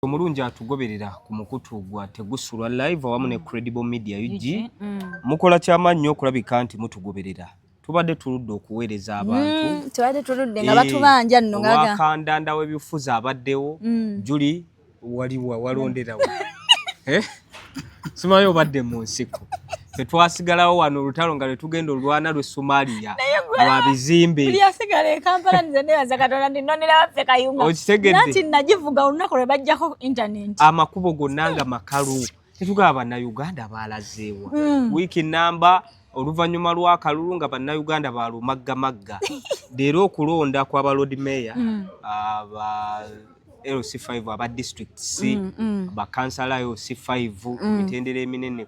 Omulungi atugoberera ku mukutu gwa Tegusulwa Live awamu ne Credible Media UG, mukola kyamaanyi nnyo okulabika nti mutugoberera. Tubadde tuludde okuweereza abantu. Tubadde tuludde nga batubanja nno nga olwakandanda w'ebyobufuzi abaddewo. Juli waliwa walonderawo? Eh? Simanyi obadde mu nsiko, tetwasigalawo wano olutalo nga lwetugenda olwana lwe Somalia lwa bizimbe. Buli asigala e Kampala, nze nebaza Katonda nti nonera waffe Kayunga. Okitegedde? Nanti nagivuga olunaku lwe bajjako internet. Amakubo gonna nga makalu, tetugaba Bannayuganda baalazeewa. Wiiki namba oluvannyuma lw'akalulu nga Bannayuganda balumaggamagga, leero okulonda kw'aba Lord Mayor, aba LC5, aba districts, bakansala LC5 ku mitendera eminene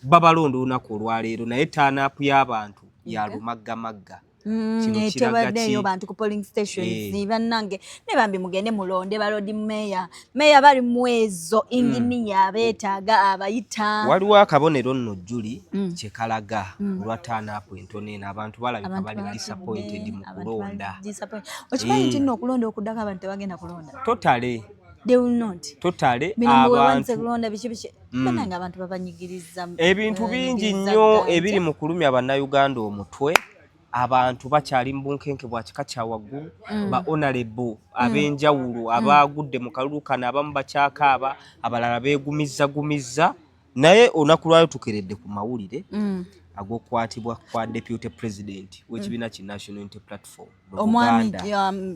babalonda olunaku olwaleero, naye turn-up y'abantu ya lumaggamagga. Kino kiraga Tebaddeeyo ki? bantu ku polling stations. Eh. Bannange ne bambi, mugende mulonde ba Lord Mayor. Mayor bali mwezo, inginiya beetaaga abayita. Waliwo akabonero nno, Juli, kyekalaga olwa turn-up entono eno. Abantu balabika Abantu bali batidde, disappointed mu abantu kulonda. bali disappointed. Okimanyi nti nno okulonda okuddako abantu tebagenda kulonda? Totale. They will not. Totale. Bino mbu wewanise Abantu kulonda biki biki. Bannange, abantu babanyigiriza. Ebintu bingi Babanyigiriza nnyo ganja. ebiri mu kulumya Bannayuganda omutwe. Abantu bakyali mu bunkenke bwa kika kya waggulu. Ba honorable ab'enjawulo abagudde mu kalulu kano, abamu bakyakaaba, abalala beegumizagumizza, naye olunaku lwayo tukeredde ku mawulire ag'okukwatibwa kwa Deputy President w'ekibiina ki National Unity Platform mu Omwami Buganda,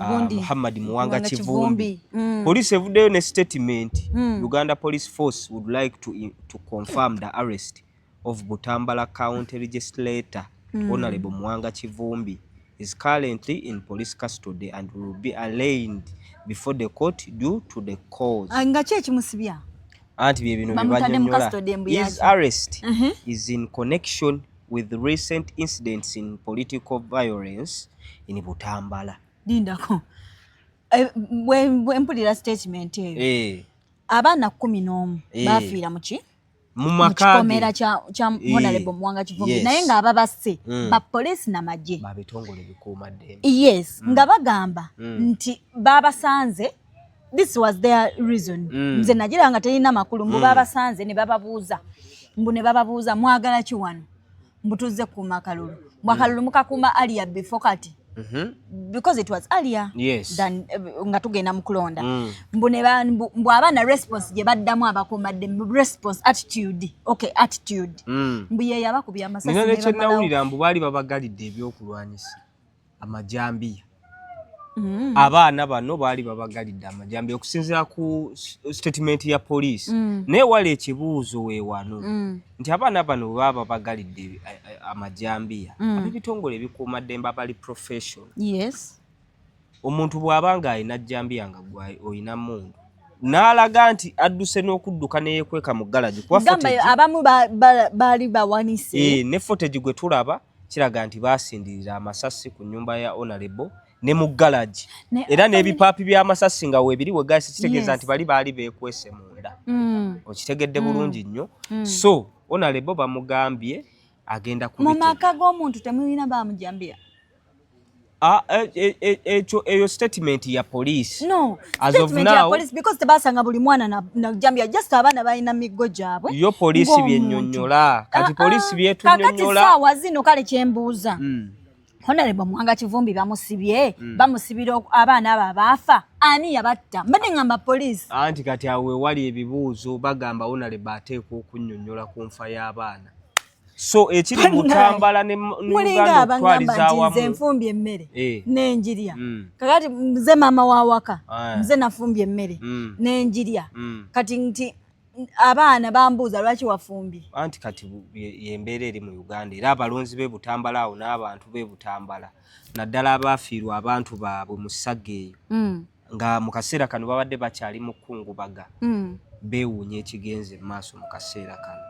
gundi Muhammad Muwanga Kivumbi. Kivumbi. Police evuddeyo ne statement. "Uganda Police Force would like to confirm the arrest of Butambala County Legislator Honorable Muwanga Kivumbi is currently in police custody and will be arraigned before the court due to the cause." Ah, nga ki ekimusibya? Anti bye bino bye Bamutadde mu bannyonnyola. custody mbu His yaki? arrest is in connection with recent incidents in political violence in Butambala. Lindako. Eh, bwe mpulira statement eyo, abaana 11 bafiira muki? Mu Mu maka kikomera ge. kya Honorable Muwanga Kivumbi, naye ng'ababasse bapoliisi n'amagye. Babitongole bikuumaddembe. Yes, nga bagamba nti babasanze, this was their reason. Nze nagira nga terina makulu, mbu babasanze ne bababuuza, mbu ne bababuuza, "Mwagala ki wano?" Mbu, "Tuzze kukuuma akalulu." Mbu, "Akalulu mukakuuma earlier before kati?" Because it was earlier than nga tugenda mu kulonda. Mbu ne mbu abaana response gye baddamu abakuumadde, mbu response attitude, okay, attitude, mbu ye yabakubye amasasi Nina ne nekye bamalawo. Nawulira mbu baali babagalidde ebyokulwanyisa, amajambiya. Abaana bano baali babagalidde amajambiya okusinziira ku statement ya poliisi. Naye wali ekibuuzo weewano nti abaana bano bwe baba babagalidde amajambiya, ab'ebitongole ebikuumaddembe abali professional, omuntu bw'aba nga alina jambiya nga gwe olina mundu, n'alaga nti adduse n'okudduka neyekweka mu galagi, kuba Gamba abamu baali bawanise. Eh, ne footage gwe tulaba kiraga nti basindirira amasasi ku nyumba ya honorable ne mu galagi, era n'ebipaapi by'amasasi nga weebiri wegasi, kitegeeza nti bali baali beekwese munda. Okitegedde bulungi nnyo. So honorable bamugambye agenda Mu kubitega. maka g'omuntu temulina bamujambiya. Ah, ekyo eyo statement ya police. No. As of Statement ya now- police, because tebasanga buli mwana na jambia, just abaana balina miggo gyabwe Yo poliisi ng'omuntu. byennyonnyola kati. Ah, Poliisi ah, byetunnyonnyola. Kakati saawa zino kale kyembuuza, Honorable Muwanga Kivumbi bamusibye, bamusibira abaana abo abaafa. Ani yabatta? Mbadde ngamba poliisi. Anti kati awo wewali ebibuuzo. Bagamba honorable ateekwa okunnyonnyola ku nfa y'abaana. So ekiri Butambala ne Mulinga Uganda abangamba okutwaliza nti nze awamu. nfumbye emmere nenjirya. Kakati nze maama wa waka, nze nafumbye emmere nenjirya. Kati nti abaana bambuuza, "Lwaki wafumbye?" Anti kati yembeera eri mu Uganda, era abalonzi b'e Butambala awo n'abantu b'e Butambala, naddala abaafiirwa abantu baabwe mu ssaga eyo, nga mu kaseera kano babadde bakyali mu kkungubaga, beewuunya ekigenze mu maaso mu kaseera kano,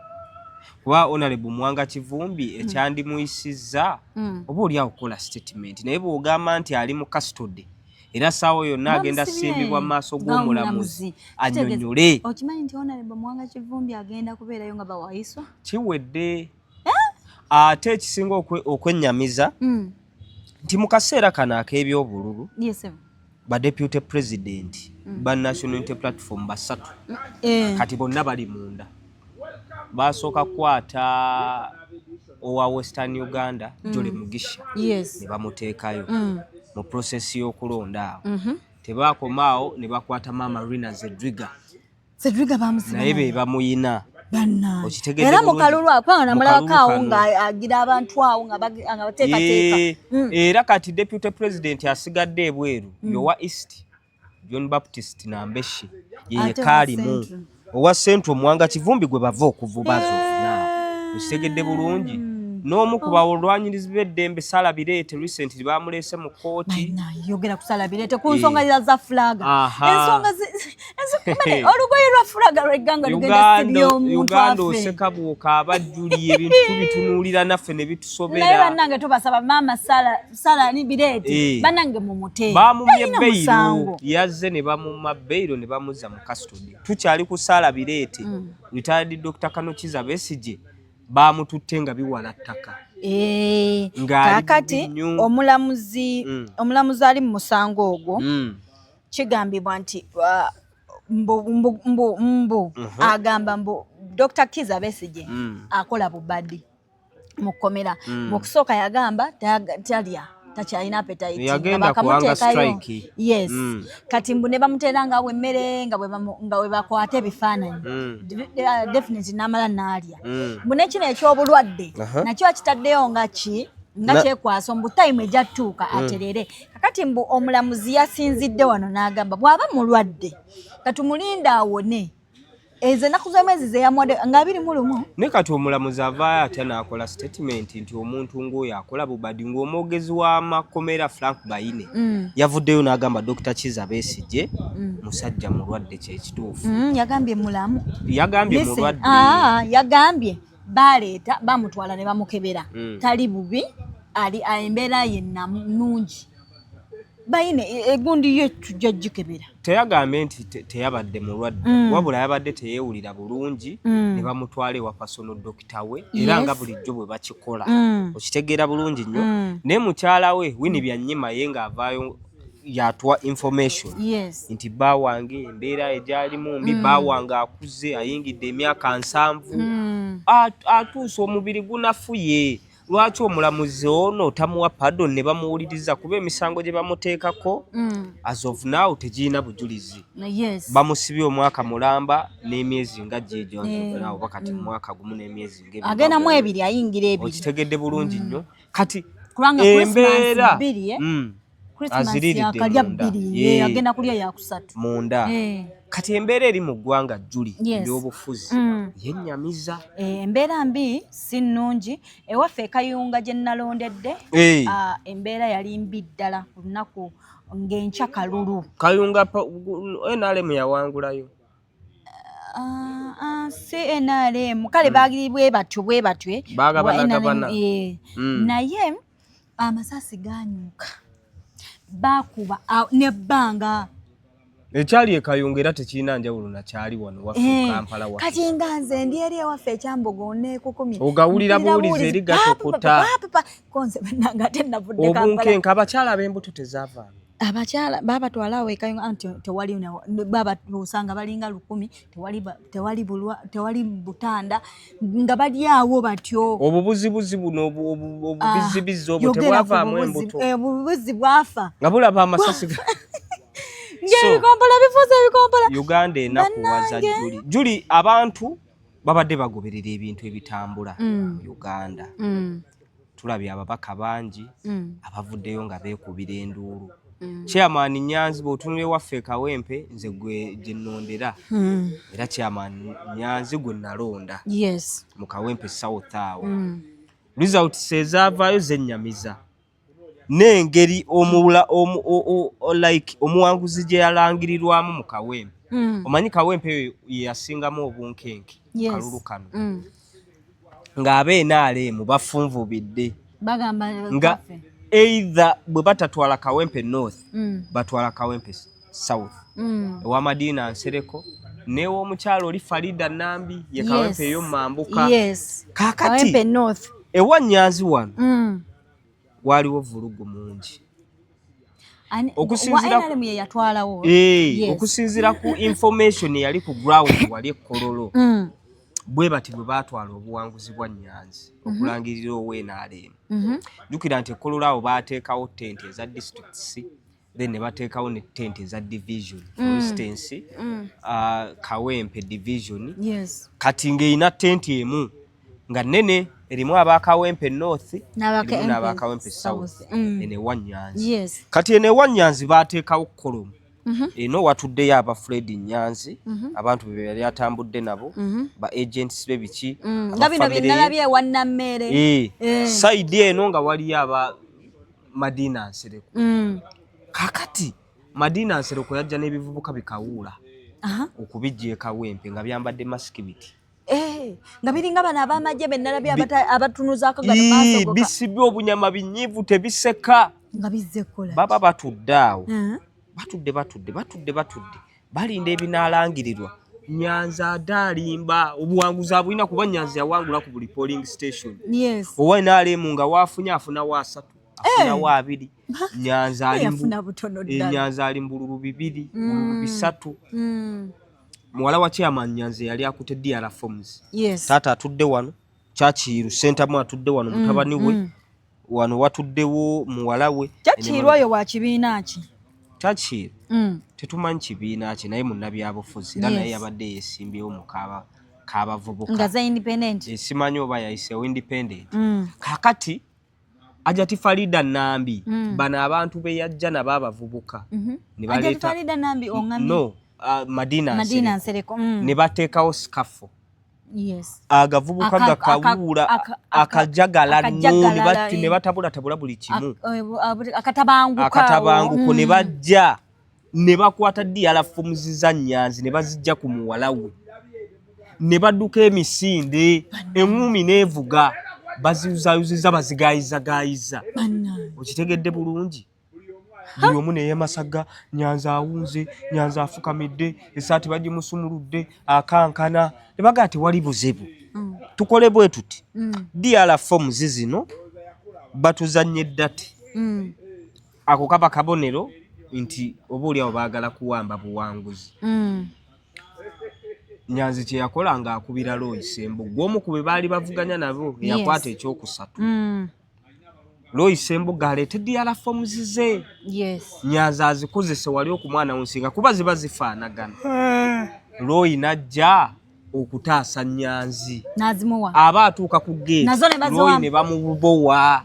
kuba Honorable Muwanga Kivumbi ekyandimuyisizza oba oli awo kukola statement, naye bw'ogamba nti ali mu custody era saawa yonna agenda Bamusibye. simbibwa mu maaso g'omulamuzi G'omulamuzi. annyonnyole. Okimanyi nti Honorable Muwanga Kivumbi agenda kubeerayo nga bawayiswa? Kiwedde. Ate ekisinga okwennyamiza nti mu kaseera kano ak'ebyobululu Yes, sir. Ba deputy president ba National Unity Platform basatu. Kati bonna bali munda. Basooka kukwata owa Western Uganda, Jolly Mugisha, ne bamuteekayo mu process y'okulonda awo. Tebakomaawo, ne bakwata Maama Rina Zedriga. Zedriga bamusiba? Naye be bamuyina. Bannange. Okitegedde Era mu bulungi? kalulu ako nga Mu namulabako kalulu awo kano. nga agira abantu awo nga bateekateeka. Era kati deputy president asigadde ebweru yowa East, John Baptist Nambeshe, ye Ate yekka owa alimu. Central? Owa Central Muwanga Kivumbi gwe bava okuvuba azovuna. Okitegedde bulungi? N'omu ku balwanyirizi b'eddembe, Sarah Bireete, recently bamuleese mu kkooti. Bannange, yogera ku Sarah Bireete ku nsonga za flag. Ensonga olugoye lwa flag lw'egganga lugenda Uganda sibya omuntu Uganda afe. Oseka bw'okaaba jjuli, ebintu tubitunuulira naffe ne Naye bitusobera. bannange, tubasaba maama Sarah ni Bireete, bannange mumute. Bamumye Talina bail. musango. Yazze ne bamumma bail ne bamuzza mu custody. Tukyali ku Sarah Bireete, retired Dr. Kano Kiza Besigye bamututte nga biwala ttaka. Ng'ali Kaakati bubi nnyo. omulamuzi omulamuzi ali mu musango ogwo, kigambibwa nti mbu agamba mbu Dr. Kiza Besigye akola bubadi mu kkomera. Mu kusooka yagamba talya, takyalina appetite, nga Yagenda ku hunger bakamuteekayo. strike. Yes. Kati mbu ne bamuteerangawo emmere nga bwe bakwata ebifaananyi. Definitely n'amala n'alya. Mbu nekino ekyobulwadde nakyo akitaddeyo nga ki nga kyekwasa mbu time ejja tuuka aterere. Kakati mbu omulamuzi yasinzidde wano n'agamba bw'aba mulwadde katumulinde awone. Ezo ennaku z'omwezi zeyamuwadde nga 21. Naye kati omulamuzi avaayo atya n'akola statement nti omuntu ng'oyo akola bubadi, ng'omwogezi w'amakomera Frank Baine yavuddeyo n'agamba Dr. Kiza Besigye musajja mulwadde, kyekituufu? Yagambye mulamu. Yagambye Listen, mulwadde. ah, yagambye baleeta bamutwala ne bamukebera, tali bubi, ali embeera ye nnungi. Bayine egundi ye tujja gikebera. Teyagambye nti teyabadde mulwadde, wabula yabadde teyeewulira bulungi ne bamutwala ewa personal doctor we, era nga bulijjo bwe bakikola. Okitegeera bulungi nnyo? Naye mukyala we Winnie Byanyima ye ng'avaayo yatuwa information nti bba wange embeera egyalimu mbi, bba wange akuze, ayingidde emyaka 70, atuuse omubiri gunafuye. Lwaki omulamuzi ono tamuwa pardon ne bamuwuliriza, kuba emisango gye bamuteekako as of now tegirina bujulizi? Bamusibye omwaka mulamba n'emyezi nga gyegyo as of now, oba kati mwaka gumu n'emyezi ng'ebiri. Agenda mu ebiri, ayingira ebiri. Okitegedde bulungi nnyo? Kati Kubanga Christmas embeera bbiri, eh? Christmas Aziriiridde yakalya munda. bbiri, agenda kulya yakusatu. Munda. Kati embeera eri mu ggwanga jjuli ebyobufuzi yennyamiza. Embeera mbi, si nnungi. Ewaffe ekayunga gye nalondedde, ah, embeera yali mbi ddala ku lunaku ng'enkya kalulu. Kayunga NRM yawangulayo? Ah, ah, si NRM, kale baagiri bwe batyo bwe batyo, eh. Baagabanagabana. Wa NRM, eh. Naye amasasi ganyuka, bakuba nebbanga. Ekyali e Kayunga era tekirina njawulo nakyali wano waffe Kampala waffe. Kati nga nze ndi eri ewaffe ekyambogo neekukumye. Ogawulira buwulizi eri gatokota. Konze bannange ate navudde Kampala. Obunkenke, abakyala ab'embuto tezaavaamu? Abakyala babatwala awo ekayunga anti tewali babatuusanga balinga 1000, tewali bulwa, tewali butanda, nga bali awo batyo. Obubuzibuzi buno obubizibizi obwo Yogera ku tebwavaamu bubuzi, embuto? Obubuzi bwafa. Nga bulaba amasasi Ng'ebikompola bifuuse ebikompola. Uganda enakuwaza. Bannange. Juli juli abantu babadde bagoberera ebintu ebitambula mu Uganda. Tulabye ababaka bangi abavuddeyo nga beekubira enduulu. Chairman Nyanzi, bw'otunula ewaffe e Kawempe, nze gwe gye nnondera, era Chairman Nyanzi gwe nalonda mu Kawempe South awo. Results ezaavaayo zennyamiza n'engeri omula omu, o, o, like omuwanguzi gye yalangirirwamu mu Kawempe. Omanyi Kawempe eyo ye yasingamu obunkenke mu kalulu kano, ng'aba NRM bafunvubidde Bagamba nga kaffe. either bwe batatwala Kawempe North, batwala Kawempe South, ewa Madiina Nsereko n'ew'omukyalo oli Farida Nambi ye Kawempe ey'omumambuka. Kaakati Kawempe North. Ewa Nyanzi wano waaliwo vulugu mungi. Okusinziira NRM ye yatwalawo. Eh, okusinziira ku information eyali ku ground wali ekololo, bwe bati bwe baatwala obuwanguzi bwa Nyanzi okulangirira owa NRM. Jjukira nti ekololo awo baateekawo tenti eza districts, then ne bateekawo ne tenti eza division, for instance Kawempe division. Kati ng'erina tenti emu nga nnene, erimu abakawempe North, erimu n'abakawempe South. Eno ewa Nyanzi. Kati eno ewa Nyanzi baateekawo column. Eno watuddeyo aba Fred Nyanzi, abantu be yali atambudde nabo, ba agents be, biki. Nga bino byenalabye ewa Nammeere. Eh, side eno nga waliyo aba Madina Nsereko. Kakati Madina Nsereko yajja n'ebivubuka bikawuula okubijja ekawempe nga byambadde masiki biti. Eh, nga biringa bano ab'amagye benalabye abatunuzaako gano maaso gokka. Bisibye obunyama binyiivu, tebiseka. Nga bizze kukola? Baba batudde awo, batudde, batudde, batudde, batudde, balinda ebinaalangirirwa. Nyanzi ate alimba, obuwanguzi abulina, kuba Nyanzi yawangula ku buli polling station. Owa NRM nga waafunye, afunawo 30, afunawo 2. Nyanzi ali Yafuna butono ddala. Nyanzi ali mu bululu bibiri, bululu bisatu. Muwala wa chairman Nyanzi yali akutte DR forms. Taata atudde wano, Kyakiiru Sentamu atudde wano, mutabani we wano, watuddewo muwala we. Kyakiiru oyo wa kibiina ki? Kyakiiru tetumanyi kibiina ki, naye munnabyabufuzi era. Naye yabadde yeesimbyewo mu kabavubuka. Nga za independent. Simanyi oba yayiseewo independent. Kakati Ajati Farida Nambi, bano abantu be yajja nabo abavubuka ne Ajati baleeta Farida Nambi oŋŋambye? No, Madina. Madina Nsereko. Nsereko. Ne bateekawo scuffle. Agavubuka gakawuula, akajagalano, ne akajagalala, ne batabulatabula buli kimu. Akatabanguko. Akatabanguko, ne bajja ne bakwata DR forms za Nyanzi ne bazijja ku muwala we, ne badduka emisinde, eŋŋumi n'evuga, baziyuzayuziza, bazigayizagayiza. Bannange. Okitegedde bulungi? Buli omu neyemasaga, Nyanzi awunze, Nyanzi afukamidde, esaati bagimusumuludde, akankana. Ne bagaa, tewali buzibu, tukole bwe tuti, DR forms zino batuzanye ddati. Ako kaba kabonero nti oba oliawo baagala kuwamba buwanguzi. Nyanzi kye yakola ng'akubira Roy Ssembugu, omu ku be baali bavuganya nabo, eyakwata ekyokusatu. Roy Ssembugu aleete DR forms ze, Nyanzi azikozese wali okumwana w'ensinga, kuba ziba zifaanagana. Roy n'ajja okutaasa Nyanzi. N'azimuwa. Aba atuuka ku gate, Nazo ne baziwa. Roy ne bamubowa.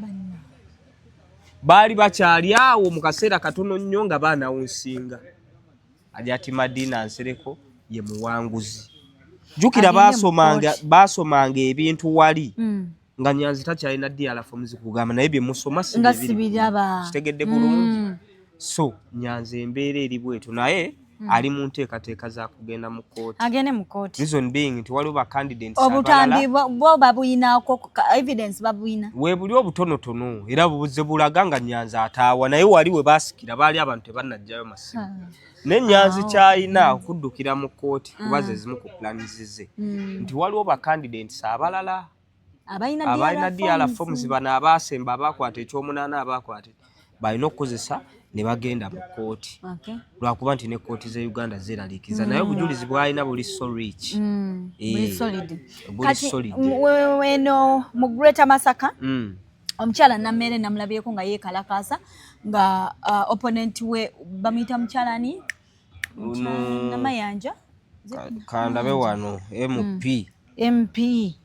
Baali bakyali awo, mu kaseera katono nnyo nga baanawunsinga Ajati Madina Nsereko ye muwanguzi. Jjukira Agende mu baasomanga kkooti. Baasomanga ebintu wali nga Nyanzi takyalina DR forms kugamba, naye bye musoma si Nga bye biri. sibiraba. Kitegedde bulungi? So Nyanzi embeera eri bwetyo, naye ali mu nteekateeka za kugenda mu kkooti. Agende mu kkooti. Reason being nti waliwo ba candidates Obutambi abalala. bwo babuyinako evidence, babuyina. Weebuli obutonotono, era bubuze bulaga nga Nyanzi ataawa, naye wali we baasikira baali abantu tebannajjayo masimu. Naye Nyanzi kyalina okuddukira mu kkooti, kuba ze zimu ku plans ze, nti waliwo ba candidates abalala abalina abalina DR DR forms, bano abaasemba, abakwata ekyomunaana, abakwata, balina okukozesa ne bagenda mu kkooti, lwakuba nti ne kkooti za Uganda zeeraliikiriza, naye obujulizi bw'alina buli so rich. Buli solid. Buli Kati solid. eno mu Greater Masaka, omukyala Nammeere namulabyeko nga yeekalakaasa nga opponent we bamuyita mukyala ani? Ono- Namayanja. Kandabe wano, MP MP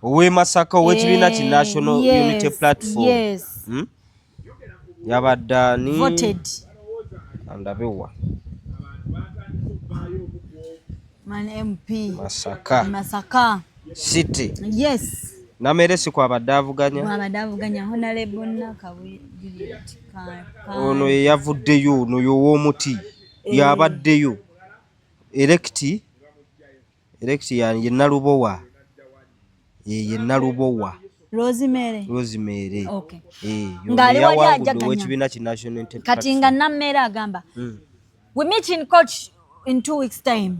ow'e Masaka, ow'ekibiina ki National Unity Platform. Yabadde ani? Voted. Kandabe wa Man MP. Masaka Masaka City. Namere si kwabadde avuganya? Bwabadde avuganya Honorable Nakabuye Juliet Ono ye yavuddeyo, ono y'ow'omuti yabaddeyo elect ye Nalubowa, ye Nalubowa. Rosemary. Rosemary. Okay. Y'ono Ng'ali wali yawangudde ajaganya. ow'ekibiina ki National Unity Kati nga Platform. Nammeere agamba, "We meet in court in 2 weeks' time."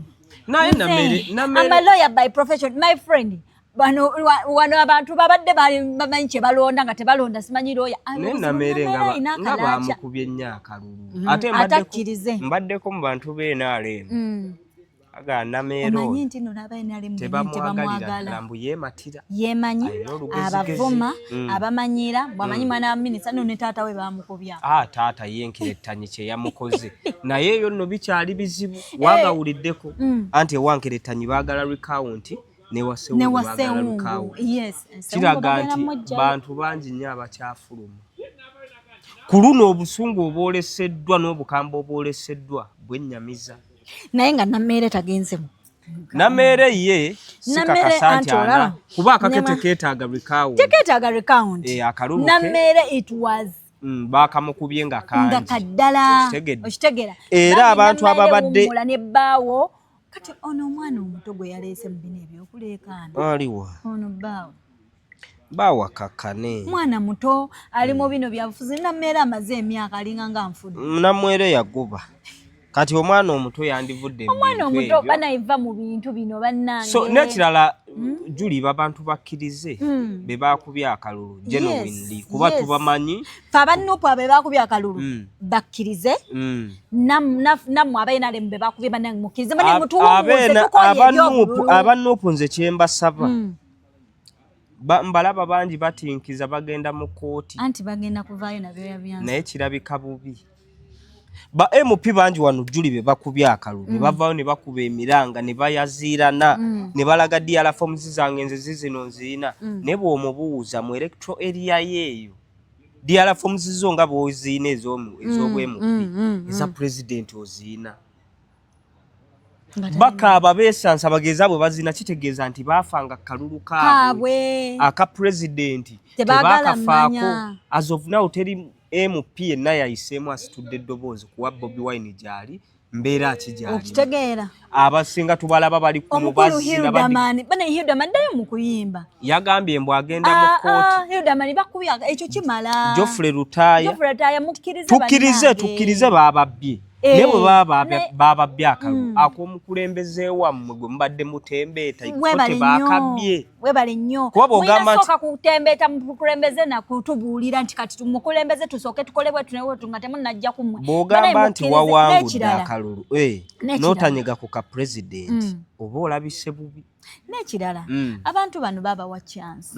Naye Nze, Namere I'm a lawyer by profession, my friend. Bano wano abantu babadde bamanyi kye balonda nga tebalonda, simanyi looya. Naye Nameere nga bamukubye nnyo akalulu. Ate atakkirize. Mbaddeko mu bantu b'NRM, aga Nameere omanyi nti no n'aba NRM tebamwagalira ddala, mbu yeematira. Yemanyi. Alina olugezigezi. Abavuma, abamanyira bwamanyi mwana wa minisita no ne taata we bamukubya. Ah, taata yenkirettanyi kye yamukoze, naye eyo nno bikyali bizibu. Wagawuliddeko anti ewankirettanyi baagala recount, ne ne wa Sewungu baagala wa Sewungu recount. Yes. Kiraga nti bantu bangi nnyo abakyafuluma ku luno. Obusungu obwoleseddwa n'obukambwe obwoleseddwa bwennyamiza. Naye nga Nammeere tagenzemu. Nameere ye Nammeere sikakasa anti nti ana olaba, kuba akake tekeetaaga recount. Tekeetaaga recount. Eh, akalulu ke Nammeere it was bakamukubye nga nga kangi. kaddala. Okitegedde. Okitegera. Era Bambi abantu Nammeere ababadde wummula ne bbaawo. Kati ono omwana omuto gwe yaleese mu bino ebyokuleekaana, aliwa? Ono bbaawo. Bawakakane. Mwana muto ali mu bino byabufuzi. Nammeere amaze emyaka alinga nga nfudde. Namwere yaguba, kati omwana omuto yandivudde mu Omwana bintu omuto ebyo. banayiva mu bintu bino, bannange. So n'ekirala, Juli, babantu bakkirize be bakubye akalulu genuinely, kuba tubamanyi. Fe aba NUP abo bakubye akalulu bakkirize. Nammwe aba NRM be bakubye, bannange, mukkirize. Bannange, mutuwummuze, tukoye ebyobululu. Aba NUP nze kyembasaba, mbalaba bangi batinkiza bagenda mu kooti. Anti bagenda kuvaayo nabyo byansi. Naye kirabika bubi, ba MP bangi wano, Juli, be bakubye akalulu ne bavaayo ne bakuba emiranga ne bayaziirana ne balaga DR forms zange nze zizino nziina. Naye bw'omubuuza mu electoral area yeeyo, DR forms zo nga bw'oziina ez'obw MP, eza president oziina? Bakaaba beesansa bageeza bwe bazina, kitegeeza nti baafanga kalulu kaabwe kaabwe aka pulezidenti Tebaagala tebakafaako. mmanya. As of now teri MP yenna yayiseemu asitudde eddoboozi kuwa Bobi Wine gyali, mbeera ki gyali. Okitegeera. Abasinga tubalaba bali ku Omukulu mubazina. Hildaman, bane Hildaman, ddayo mu kuyimba. Yagambye mbu agenda mu kooti. Ah, Hildaman bakubye, ekyo kimala. Geoffrey Lutaaya. Geoffrey Lutaaya, mukkirize. Tukkirize. Bannange. Tukkirize bababbye. Eh, Naye bwe baba bababbye akalulu ak'omukulembeze wammwe gwe mubadde mutembeeta, ko Webale nnyo. tebakabbye. Webale nnyo. Kuba bw'ogamba Mulina sooka kutembeeta mukulembeze nakutubuulira nti kati tumukulembeze tusooke tukole bwetu ne bwetu nga temunnajja kummwe. Bw'ogamba Banaye nti mukkirize. wawangudde N'ekirala. akalulu, N'ekirala. n'otanyega ku ka pulezidenti, oba olabise bubi. N'ekirala, abantu bano babawa chance.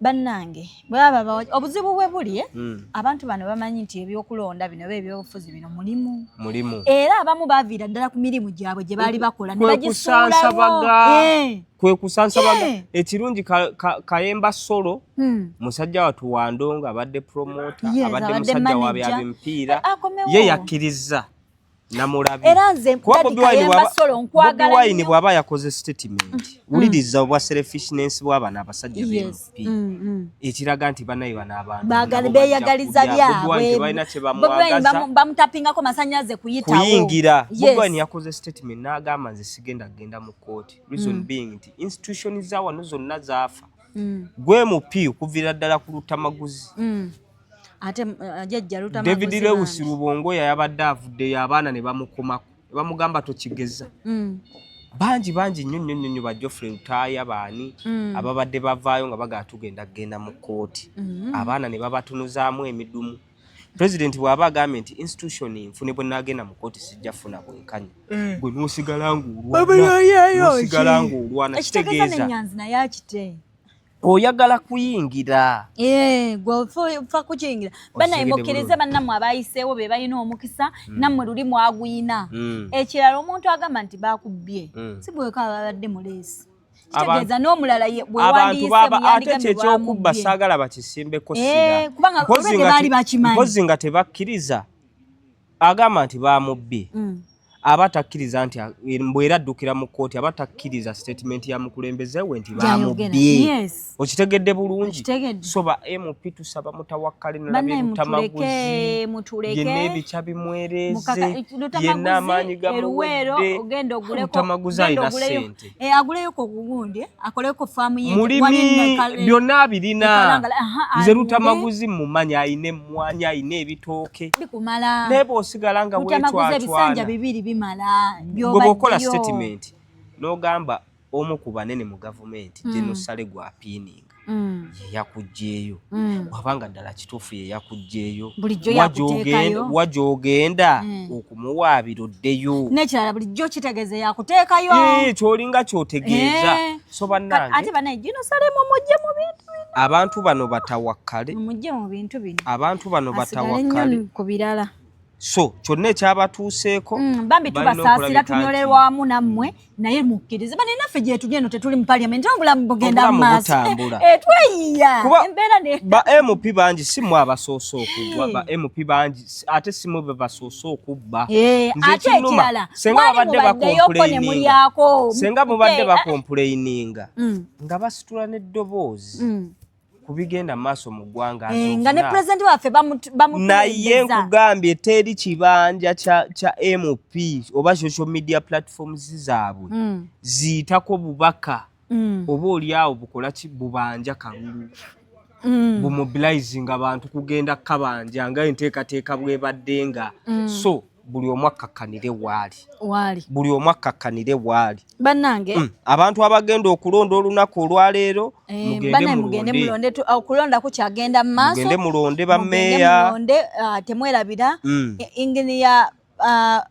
Bannange, bwe baba bawa, obuzibu bwe buli, eh? Abantu bano bamanyi nti ebyokulonda bino oba ebyobufuzi bino mulimu. Mulimu. Era abamu baviira ddala ku mirimu gyabwe gye baali bakola ne Kwe bagisuulawo. kusansabaga. Kwe kusansabaga. Ekirungi Kayemba Solo, musajja wattu wandongo, abadde promoter, Yes, abadde abadde musajja wa manager. bya bimipiira. Akomewo. Ye yakkiriza namulabye. Era nze Kuba Daddy Bobi Wine Kayemba Solo nkwagala Bobi Wine nnyo. bw'aba yakoze statement, wuliriza obwa selfishness bw'abano abasajja b'MP, ekiraga nti banaye bano abantu Baagala nabo bajja beeyagaliza kulya. Bobi Wine byabwe. tebalina kye Bobi Wine bamwagaza. Bamutapingako masannyalaze kuyitawo. Kuyingira. Bobi Wine yakoze statement n'agamba, nze sigenda kugenda mu kooti, reason being nti institution za wano zonna zaafa. Gwe MP okuviira ddala ku Lutamaguzi, Ate jjajja Lutamaguzi David Lewis bambi. Rubongoya yabadde avuddeyo, abaana ne bamukomako ne bamugamba tokigeza. Bangi bangi nnyo nnyo nnyo nnyo, ba Geoffrey Lutaaya, baani ababadde bavaayo nga bagala tugenda kugenda mu kooti, abaana ne babatunuzaamu emidumu. Pulezidenti bw'aba agambye nti institution nfu, ne bwe naagenda mu kooti sijja funa bwenkanya, gwe n'osigala ng'olwana, n'osigala ng'olwana, Ekitegeeza kitegeeza nenyanzi naye akite. Oyagala kuyingira. Eh, gwe ofa kukiyingira. Bannaye, Okitegedde mukkirize bulungi. bannammwe abayiseewo be balina omukisa, nammwe luli mwaguyina. Ekirala, omuntu agamba nti bakubbye, si bweka ababadde mu race, kitegeeza n'omulala bwe Abantu wandiyise baba ate muyandigambe kyekyokubba bwamubbye. saagala bakisimbeko Eh, sira. kubanga Mpozzi already nga baali bakimanyi. Mpozzi nga tebakkiriza agamba nti bamubbye, aba takkiriza nti mbwera addukira mu kkooti, aba takkiriza statement ya mukulembeze we nti Gy'ayogera. bamubbye. Okitegedde bulungi? Okitegedde. So ba MP tusaba mutawakkale, nalabye Bannaye, Lutamaguzi mutuleke, mutuleke. yenna ebikya bimwereeze, Lutamaguzi, yenna amaanyi eruweero gamuwedde. ogenda oguleko, Lutamaguzi ogenda alina oguleyo. ssente. Eh, aguleyo ko kugundi akoleko faamu ye. Mulimi. Wali Byonna abirina. Kalangala. Aha, Nze alunde. Lutamaguzi mumanyi, ayina emmwanyi, ayina ebitooke. Bikumala. Naye bw'osigala nga Lutamaguzi ebisanja weecwacwana, bibiri bimala. Gwe bw'okola By'obaddeyo. statement n'ogamba Omu ku banene mu gavumenti, General Saleh gwapiininga, ye yakuggyeeyo. Wabanga ddala kituufu ye yakuggyeeyo, Bulijjo wa yakuteekayo. Wa gy'ogenda okumuwaabira oddeyo? N'ekirala, bulijjo kitegeeza yakuteekayo. Kyolinga kyotegeeza. So bannange, Ate bannaye, General Saleh mumugye mu bintu bino. Abantu bano batawakkale. Mumugye mu bintu bino. Abantu bano Asigale batawakkale. nnyo ku birala. So kyonna ekyabatuuseeko, Bambi, balina tubasaasira, okulabika nti tunyolerwamu nammwe, naye mukkirize bane naffe gye tuli eno, tetuli mu parliament, obulamu bugenda mu Obulamu maaso. butambula. Tweyiya Kuba embeera ne ba MP bangi si mwe abasoose okugwa, ba MP bangi, ate si mwe be basoose okubba. Nze Ate ekinnuma, ekirala, senga mwali babadde mubaddeyoko ne bacomplaininga, mulyako. Senga mubadde bacomplaininga nga basitula n'eddoboozi ku bigenda mu maaso mu ggwanga, Nga ne azofuna. Pulezidenti waffe Naye bamutuweereza. Nkugambye, teri kibanja kya MP oba social media platforms zaabwe ziyitako bubaka oba oliawo bukola ki, bubanja kalulu, bumobilizing abantu kugenda kabanja nga enteekateeka bwebadde nga. So buli omu akkakkanire waali. Waali. Buli omu akkakkanire waali. Bannange, Abantu abagenda okulonda olunaku olwaleero, mugende Bannange, mugende mulonde. Mulonde. Okulonda kukyagenda mu maaso. Mugende mulonde Mugende bammeeya. mulonde, temwerabira inginiya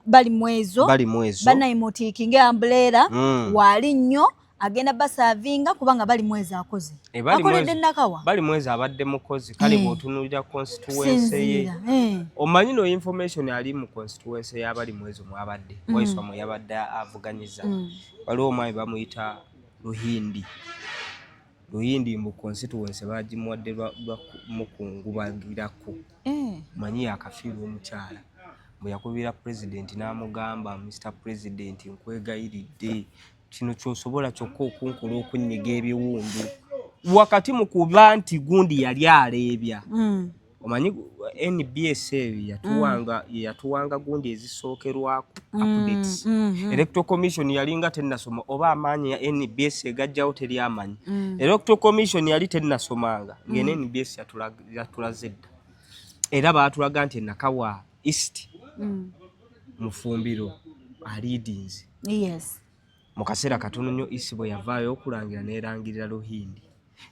Balimwezo. Balimwezo. Bannaye, mutiikinge umbrella. Waali nnyo agenda baservinga, kubanga Balimwezo akoze. Eh, Bali Akoledde Mwezo- Nakawa. Balimwezo abadde mukozi. Kale bw'otunuulira constituency ye, Sinziira. Omanyi no information ali mu constituency y'Abalimwezo mwabadde, Waiswa mwe yabadde avuganyiza, waliwo omwami bamuyita Luhindi. Luhindi mu constituency bagimuwadde lwa mukungubagirako. Manyi yakafiirwa omukyala, bwe yakubira pulezidenti n'amugamba, "Mr President, nkwegayiridde, kino kyosobola kyokka okunkola okunnyiga ebiwundu," wakati mu kuba nti gundi yali aleebya. Omanyi NBS eyo yatuwanga, yatuwanga gundi ezisookerwako, updates. Electoral Commission yalinga tennasoma, oba amaanyi ya NBS egajjawo teri amanyi. Electoral Commission yali tennasomanga ng'eno NBS yatulaze dda, era baatulaga nti Nakawa East Mufumbiro aleadinze. Mu kaseera katono nnyo East bwe yavaayo okulangira, neerangirira Luhindi,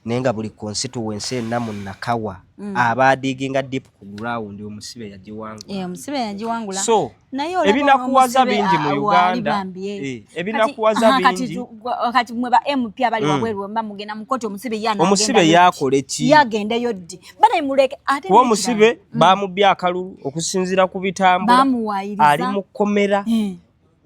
naye nga buli constituency enna mu Nakawa abaadiginga deep ku ground, omusibe yagiwangula. Omusibe yagiwangula. So Naye olaba ebinakuwaza omusibe, bingi mu ah, waali Uganda. bambi, eh. Ebinakuwaza Kati, aha, kati bingi. Kati mwe ba MP abali wabweru, mba mugenda mu kooti, omusibe ye Omusibe anaagenda yakola ki? Yagendeyo ddi? Banaye muleke ate Kuba n'ekirala, omusibe bamubbye akalulu okusinziira ku bitambula, Bamuwaayiriza. ali mu kkomera,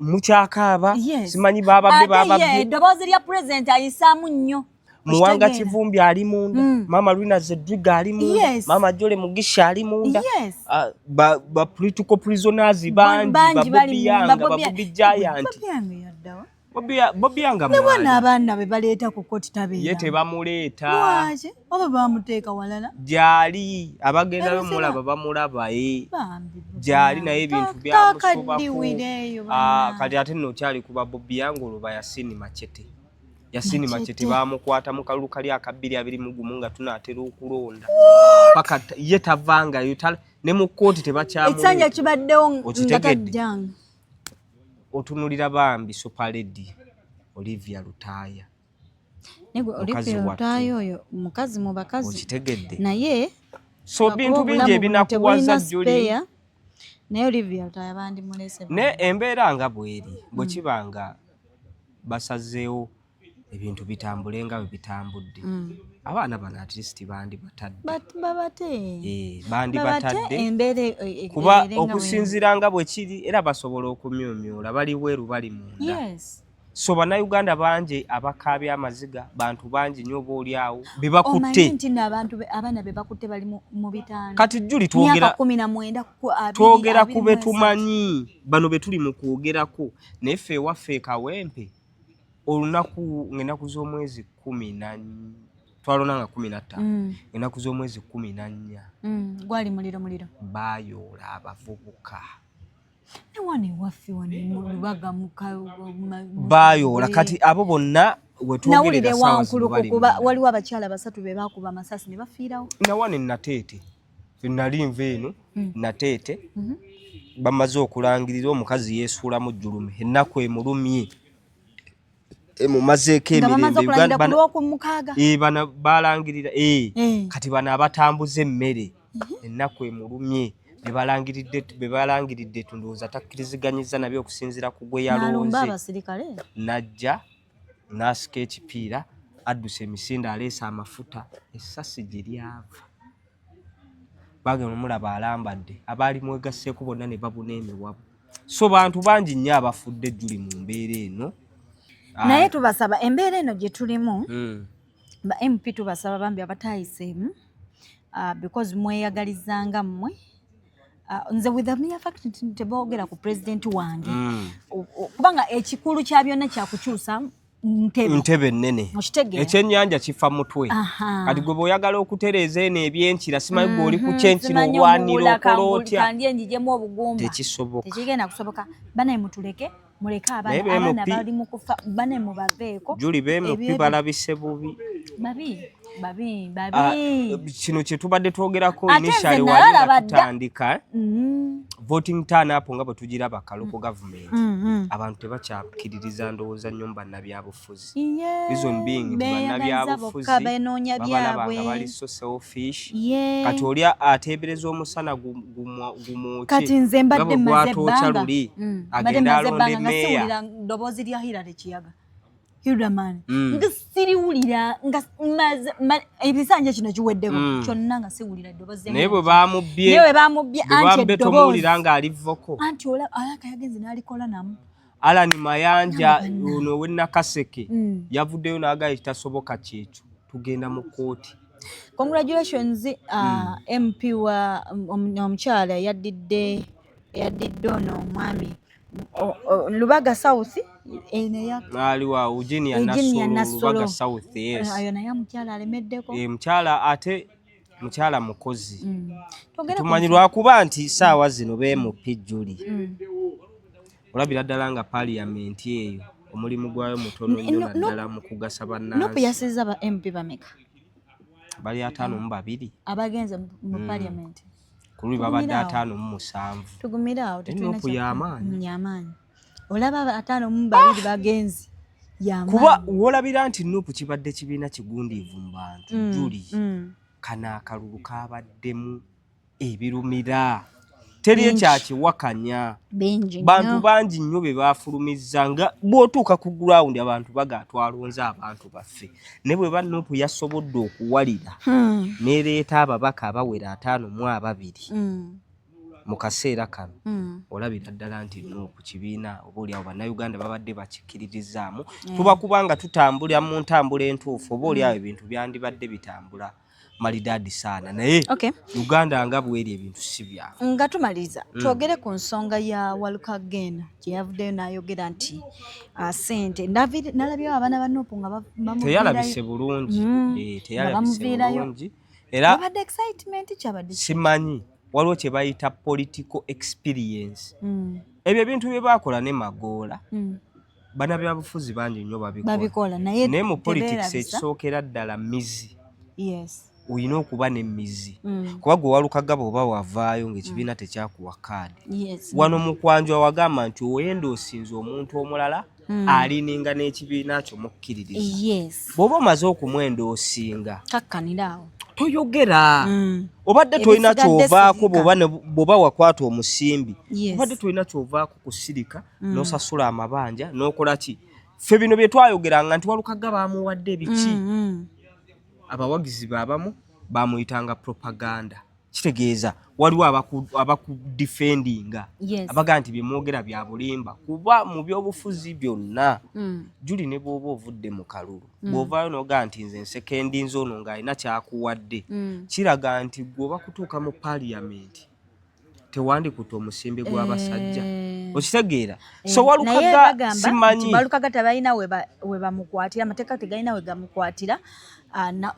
mukyakaaba. Simanyi bababye, Ate ye bababye. Eddoboozi lya pulezidenti ayisaamu nnyo. Muwanga Okitegeera? Kivumbi ali munda, Maama Lwina Zedriga ali munda, Maama Jole Mugisha ali munda. Ah, ba political prisoners bangi, Bangi ba bali Bobi mu- Yanga, ba ba Bobi Giant. Bobi Young yaddawa? Bobi Yanga Ne bwana mwali. abaana be baleeta ku kooti tabeera. Ye tebamuleeta. Lwaki? Oba bamuteeka walala? Gyali, abagendayo Eruzira. mulaba, bamulaba, eh. Bambi Bobi Gyali, Young. naye ebintu byamusobako. Takaddiwireeyo Ah, bannange. Kati ate nno okyali kuba Bobi Young, olwo ba Yasini Machete. Yasini Machete. Machete bamukwata mu kalulu kali aka 2021 nga tunaatera okulonda, paka ye tavangayo, ne mu kkooti Ekisanja tebakyamuleeta. kibaddewo nga Okitegedde? tajjanga. Otunulira bambi Super Lady Olivia Lutaaya. Negwe Mukazi Olivia wattu. Lutaaya oyo mukazi mu bakazi. Okitegedde? Naye So lwakuba bintu bingi obulamu buno ebinakuwaza tebulina Juli. spare, naye Olivia Lutaaya bandimulese. Ne embeera nga bweri, bwe kiba nga basazeewo ebintu bitambule nga bwe bitambudde, abaana bano at least bandibatadde. Babate. Eh, Babate bandibatadde embeera kuba ebeere nga okusinziira nga bwe kiri, era basobola okumyumyula, bali bweru, bali munda. So Bannayuganda bangi abakaabya amaziga, bantu bangi nnyo, oba oli awo Omanyi bebakutte. nti nno abantu abaana be bakutte bali mu bitanda. Kati Juli, Myaka twogera 19 ku 20, twogera ku 23. be tumanyi, bano be tuli mu kwogerako, naye ffe ewaffe e Kawempe, olunaku ng'ennaku z'omwezi 10, twalonda nga 15, ennaku z'omwezi 14, Gwali muliro muliro. Baayoola abavubuka. Ne wano ewaffe wano mu Lubaga Baayoola. Kati abo bonna Nawulira wetwogerera saawa zino ewankulukuku bali munda. Waliwo abakyala basatu be baakuba amasasi ne bafiirawo. Nawane Nateete, nali nva eno Nateete, bamaze okulangirira, omukazi yeesuulamu jjulume, ennaku emulumye. Emumazeeko Nga bamaze emirembe. okulangira Uganda ku Lwokumukaaga. Bano balangirira kati bano abatambuza emmere ennaku emulumye, bebalangiridde tundowooza takkiriziganyiza nabyo okusinziira ku gwe N'alumba yalonze. Abasirikale. Najja n'asika ekipiira, adduse emisinde, aleese amafuta, essasi gye lyava bagenda omulaba alambadde, abaali mwegasseeko bonna ne babuna emiwabo. So bantu bangi nnyo abafudde ejjuli mu mbeera eno. Naye tubasaba, embeera eno gye tulimu, ba MP tubasaba bambi abatayiseemu, because mweyagalizanga mmwe. Nze with the mere fact nti teboogera ku pulezidenti wange, kubanga ekikulu kya byonna kyakukyusa ntebe. Ntebe ennene. Okitegeera? Ekyennyanja kifa mutwe. Kati gwe bw'oyagala okutereeza eno ebyenkira, simanyi gwe oli ku kyenkira, Simanyi olwanira omuwula okola otya? Kandye njijemu obugumba. Tekisoboka. Tekigenda kusoboka. Banaye mutuleke, muleke Naye abaana, abaana be MP bali mu kufa, bane mubaveeko. Juli, be MP balabise bubi. Babi, babi, Ah, babi. Kino kye tubadde twogerako Ate nze initially wali nga nalalaba dda. tutandika, eh? Voting turn up nga bwe tugiraba ka local government, abantu tebakyakiririza ndowooza nnyo mu bannabyabufuzi. Reason being nti Beeyagaliza bannabyabufuzi bokka, benoonya babalaba byabwe. nga bali so selfish. Kati oli ateebereza omusana gumwokye Kati nze nga mbadde bwe mmaze gwatwokya ebbanga luli, mbadde agenda mmaze alonda ebbanga nga emeeya. siwulira ddoboozi lya Hillary Kiyaga Hilderman, nga siriwulira, nga ebisanja kino kiweddeko kyonna nga siwulira ddoboozi lya Naye bwe Hillary. bamubbye, Naye bwe bamubbye, bwe anti bamubbye, eddoboozi tomuwulira ng'ali vocal. Anti alaka yagenze n'alikola namu. Alan Mayanja ono ow'e Nakaseke yavuddeyo n'agamba ekitasoboka kyekyo, tugenda mu kkooti. Congratulations, MP wa omukyala yaddidde ono omwami Lubaga South eno Aliwa Eugenia Eugenia Nassolo. Nassolo. Lubaga South, yes. Ayo naye omukyala alemeddeko. Mukyala, ate mukyala mukozi. Twogere ku Tumanyi lwakuba nti saawa zino be MP Juli olabira ddala nga paaliyamenti eyo omulimu gwayo mutono nnyo, naddala mu kugasa NUP bannansi. Yasizza ba MP bameka? Bali 52. Abagenze mu parliament. Ku luli babadde Tugumire awo. 57. Tugumire awo, tetulina NUP y'amaanyi. Y'amaanyi. Olaba 52 bagenzi, y'amaanyi. Kuba wolabira nti NUP kibadde kibiina kigundiivu mu bantu, Juli, kano akalulu kabaddemu ebirumira, teri ekyakiwakanya. Bingi Bantu nnyo. bangi nnyo be bafulumizza, nga bw'otuuka ku ground abantu baga twalonze abantu baffe, naye bwe ba NUP yasobodde okuwalira n'ereeta ababaka abawera 52 mu kaseera kano, olabira ddala nti NUP kibiina oba oliawo bannayuganda babadde bakikkiririzaamu. Tuba kubanga tutambulira mu ntambula entuufu, oba oliawo ebintu byandibadde bitambula malidaadi saana, naye Uganda nga bweri ebintu si byangu. Nga tumaliriza, twogere ku nsonga ya Walukaga eno gye yavuddeyo n'ayogera nti sente nalabyewo abaana ba NUP nga bamuviirayo. Teyalabise bulungi. Nga Teyalabise bamuviirayo. bulungi era. Wabadde excitement, kyabadde ki? Simanyi, waliwo kye bayita political experience. Ebyo ebintu bye baakola ne Magoola, bannabyabufuzi bangi nnyo babikola. Babikola, naye Naye mu politics tebeerabisa. ekisookera ddala mizi. Olina okuba n'emizi, kuba gwe Walukaga bw'oba wavaayo ng'ekibiina tekyakuwa kaadi, wano mu kwanjwa wagamba nti oyenda osinza omuntu omulala alininga n'ekibiina kyo mukkiririza. Bw'oba omaze okumwenda osinga, Kakkanira awo. toyogera. Obadde tolina Ebisigadde kyovaako. sirika. Bw'oba wakwata omusimbi, obadde tolina kyovaako kusirika, n'osasula amabanja n'okola ki. Ffe bino bye twayogeranga nti Walukaga bamuwadde biki, abawagizi be abamu bamuyitanga propaganda. Kitegeeza waliwo abakudefendinga, abagaa nti byemwogera bya bulimba, kuba mu byobufuzi byonna, Juli, ne bw'oba ovudde mu kalulu, bw'ovaayo n'ogaa nti nze nsekendinze ono ng'alina kyakuwadde, kiraga nti gwe oba kutuuka mu paaliyamenti tewandikutte omusimbi gw'abasajja. Okitegeera? So Naye Walukaga bagamba simanyi. nti Walukaga tebalina we bamukwatira, amateeka tegalina we gamukwatira.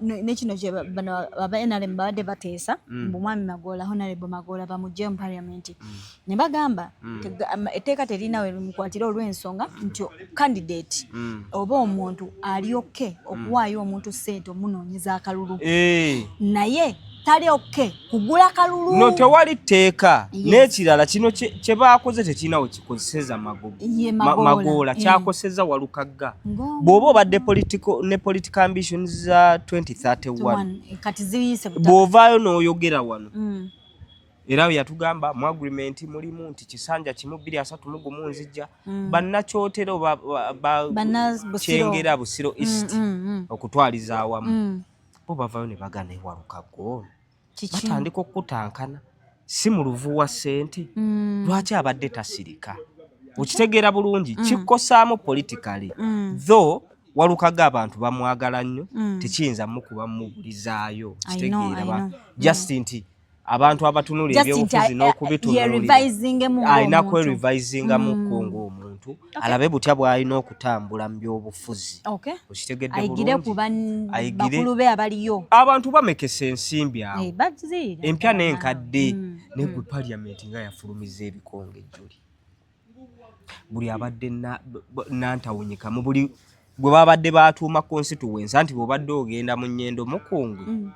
Nekino kye bano aba NRM babadde bateesa, mbu mwami Magoola, Honorable Magoola, bamugye mu parliament, ne bagamba etteeka terina we limukwatira olw'ensonga nti candidate oba omuntu alyoke okuwaayo omuntu ssente omunoonyeza akalulu, naye Tali okay kugula kalulu. No, tewali tteeka. N'ekirala, kino kye baakoze tekirina we kikozeseza Magoola. Kyakoseza Walukagga. Bw'oba obadde ne political ambitions za 2031, kati ziyise. Bw'ovaayo n'oyogera wano, era yatugamba mu agreement mulimu nti kisanja kimu, 2031 nzijja. Bannakyotero, Kyengera, Busiro East, okutwaliza awamu, bo bavayo ne bagana Ewalukagga ono. Batandika okutankana, si mu luvuwa ssente. Lwaki abadde tasirika? Okitegeera bulungi, kikosaamu politically. Though Walukaga abantu bamwagala nnyo, tekiyinza mukuba mubulizaayo. Kitegeera just nti abantu abatunula ebyobufuzi n'okubitunuulira, alina kwerevisingamuko ng'omuntu, alabe butya bw'alina okutambula mu byobufuzi. Okitegedde bulungi? Abaliyo. Abantu bamekesa ensimbi awo, empya n'enkadde. Naye gwe, parliament nga yafulumiza ebikonge ejjuli, buli abadde nantawunyika mu buli gwe babadde batuuma constituency, anti bw'obadde ogenda mu Nyendo Mukungwe,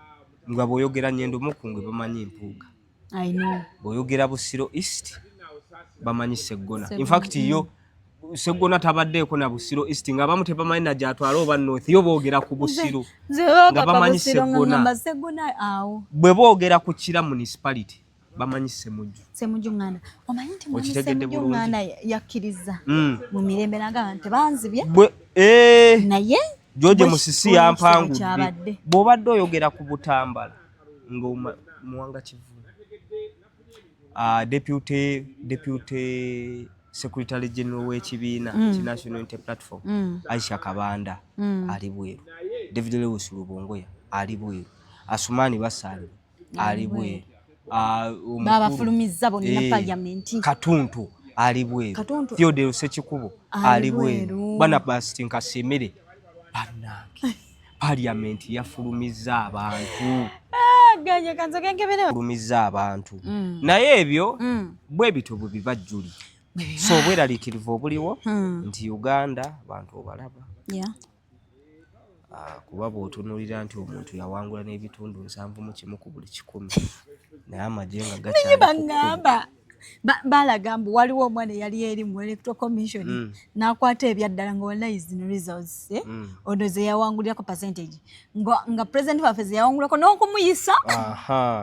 nga bw'oyogera Nyendo Mukungwe bamanyi Mpuuga, bw'oyogera Busiro East bamanyi Seggona. In fact, yo Seggona tabaddeeko na Busiro East, nga abamu tebamanyi na gyatwala oba North. Yo boogera ku Busiro nga bamanyi Seggona, bwe boogera ku Kira Municipality bamanyi Semujju. Semujju Nganda. Omanyi nti mwami Semujju Nganda yakkiriza mu mirembe nagamba nti tebanzibye, naye George Musisi yampangudde. Bw'obadde oyogera ku Butambala nga Muwanga Kivumbi, deputy secretary general w'ekibiina ki National Unity Platform, Aisha Kabanda, ali bweru. David Lewis Rubongoya ali bweru. Asumani Basalirwa ali bweru. Babafulumizza bonna parliament. Katuntu ali bweru. Theodore Sekikubo ali bweru. Barnabas Tinkasimire. Bannange, parliament yafulumizza abantu. Fulumizza abantu. Naye ebyo bwe bityo bwe biba jjuli. So obweraliikirivu obuliwo nti Uganda abantu obalaba, kuba bw'otunuulira nti omuntu yawangula n'ebitundu 71 ku buli 100, naye amagye nga gakyali. Baŋŋamba balaga mbu waliwo omwana eyali eri mu Electoral Commission, n'akwata ebyaddala nga wallahi zino results, eh? Ono ze yawangulirako percentage nga president waffe ze yawangulako n'okumuyisa.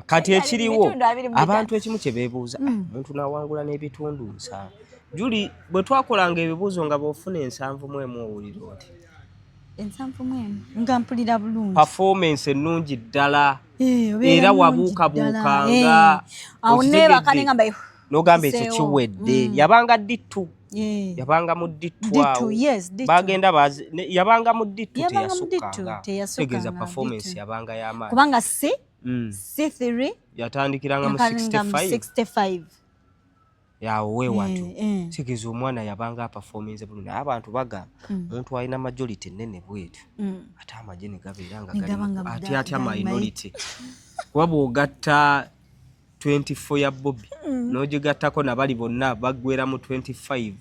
Kati ekiriwo, abantu ekimu kye beebuuza, omuntu n'awangula n'ebitundu 70. Juli, bwe twakolanga ebibuuzo nga bw'ofuna 71 owulira oti? 71 nga mpulira bulungi. Performance ennungi ddala. Era wabuukabuukanga. Awo neebaka nengamba N'ogamba ekyo kiwedde. Yabanga D2, yabanga mu D2 awo bagenda, yabanga mu D2, teyasukkanga. Tegeeza performance yabanga y'amaanyi. Kubanga C, C3. Yatandikiranga mu 65 yawo weewatyo. Kitegeeza omwana yabanga aperforminze bulungi, naye abantu bagamba omuntu alina majority ennene bwetyo, ate amagye ne gabeera nga ati atya minority, kuba bw'ogatta 24 ya Bobi n'ogigattako nabali bonna baggwera mu 25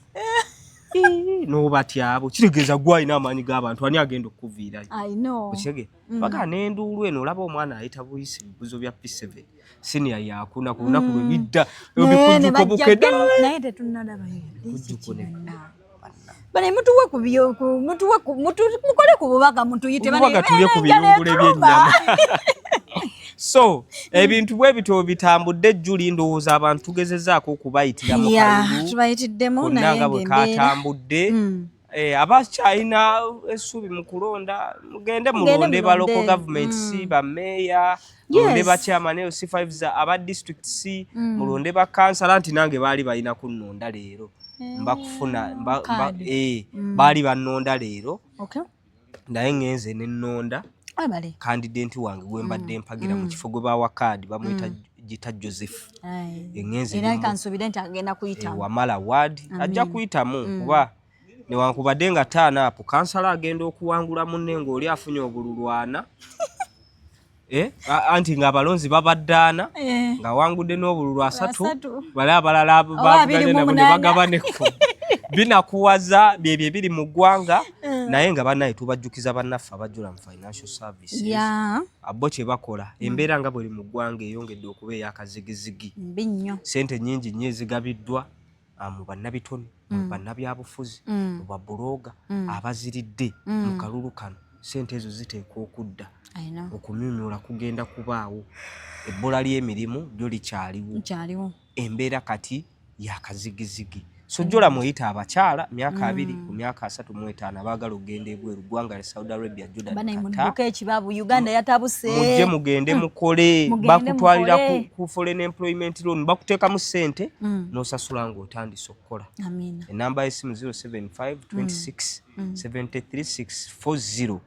n'obatyabo, kitegeeza gwe alina amaanyi g'abantu, ani agenda okukuviirayo? Okitegeera? Bagaa n'enduulu eno, olaba omwana ayita buyisi ebibuzo bya P7 senior yakuna ku lunaku lwe bidda ebikujjuko bukedde. Naye tetunnalabayo. Bane mutuwe ku mutuwe mukole ku bubaka, mutuyite. Bubaka, tulye ku biyungule by'ennyama. So ebintu bwe bityo bitambudde ejjuli. Ndowooza abantu tugezezaako okubayitira mu kalulu Tubayitiddemu. konna nga bwe katambudde. Abakyalina essuubi mu kulonda, mugende mulonde ba local governments, bameeya, mulonde ba chairman LC5 za aba district C, mulonde ba kansala. Nti nange baali balina kunnonda leero, mbakufuna baali bannonda leero, naye ŋŋenze ne nnonda candidate wange gwe mbadde mpagira mu kifo gwe bawa kaadi, bamuyita Gita Joseph. Eŋŋenze era kansuubire nti agenda kuyitamu. Wamala ward ajja kuyitamu, kuba newankubadde nga taana apo kansala agenda okuwangula munne ng'oli afunye obululwana, anti ng'abalonzi babaddaana, ng'awangudde n'obululu 30, bali abalala bavuganya nabo ne bagabaneko. Binakuwaza byebyo ebiri mu ggwanga. Naye nga bannaye tubajjukiza bannaffe abajjula mu financial services, abo kye bakola, embeera nga bweri mu ggwanga eyongedde okuba ey'akazigizigi. Mbi nnyo. Sente nnyingi nnyo ezigabiddwa mu bannabitone, mu bannabyabufuzi, mu babuloga abaziridde mu kalulu kano. Sente ezo ziteekwa okudda. I know. Okumyumyula kugenda kubaawo, ebbula ly'emirimu lyo likyaliwo. Nkyaliwo. Embeera kati yakazigizigi. So jola mweyita abakyala myaka 20 ku myaka 35 abaagala okugenda ebweru, ggwanga lya Saudi Arabia, Jordan, Bana, Qatar, mudduke ekibabu, Uganda yatabuse. Mujje mugende mukole. Mugende Bakutwalira mukole. ku foreign employment loan, bakuteekamu ssente n'osasula ng'otandise okukola. Amina. Enamba y'essimu 075 26 73 640.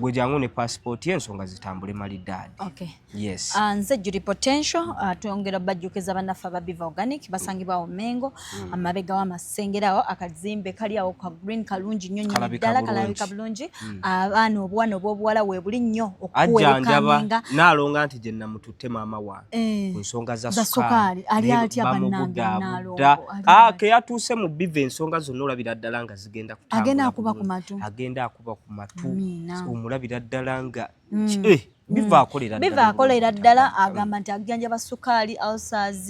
Gwe jangu ne passport, y'ensonga zitambule malidaadi. Yes. Nze Judy Potential. Twongera bajjukiza bannaffe aba Biva Organic, basangibwawo Mengo, amabega w'amasengero awo, akazimbe kali awo ka green, kalungi nnyo nnyo. Kalabika ddala. Bulungi. Kalabika bulungi. Abaana obuwana obw'obuwala weebuli nnyo. Ajjanjaba. Okuwelcominga. Naalonga nti gye namututte maama wange ku nsonga za Za sukaali. sukaali. Ali Naye atya bannange? bamubudaabuda. Naalongo, ali Ah, atya? ke yatuuse mu Biva, ensonga zonna olabira ddala nga zigenda kutambula Agenda akuba ku bulungi. matu. Agenda akuba ku matu. Amiina. Omulabira ddala nga Biva akolera ddala. Biva akolera bulungi. ddala. Agamba nti ajjanjaba sukaali, ulcers,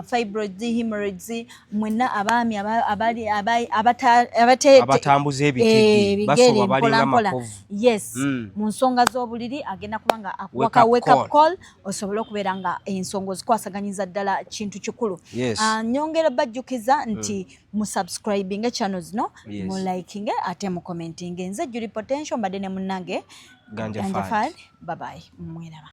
fibroids, hemorrhoids, mwenna abaami abali Abatambuza ebitege, ebigere basoba balinga mpola mpola. makovu. Yes. Mu nsonga z'obuliri agenda kuba nga akuwaka Wake up wake up call. call, osobole okubeera nga ensonga ozikwasaganyiza ddala, kintu kikulu. Ah, nyongera bajjukiza nti musubscribinge channel zino, mulikinge ate mucommentinge. Nze Julie Potential, mbadde ne munnange Ganja Ganja Fad. Fad. Bye bye, mweraba.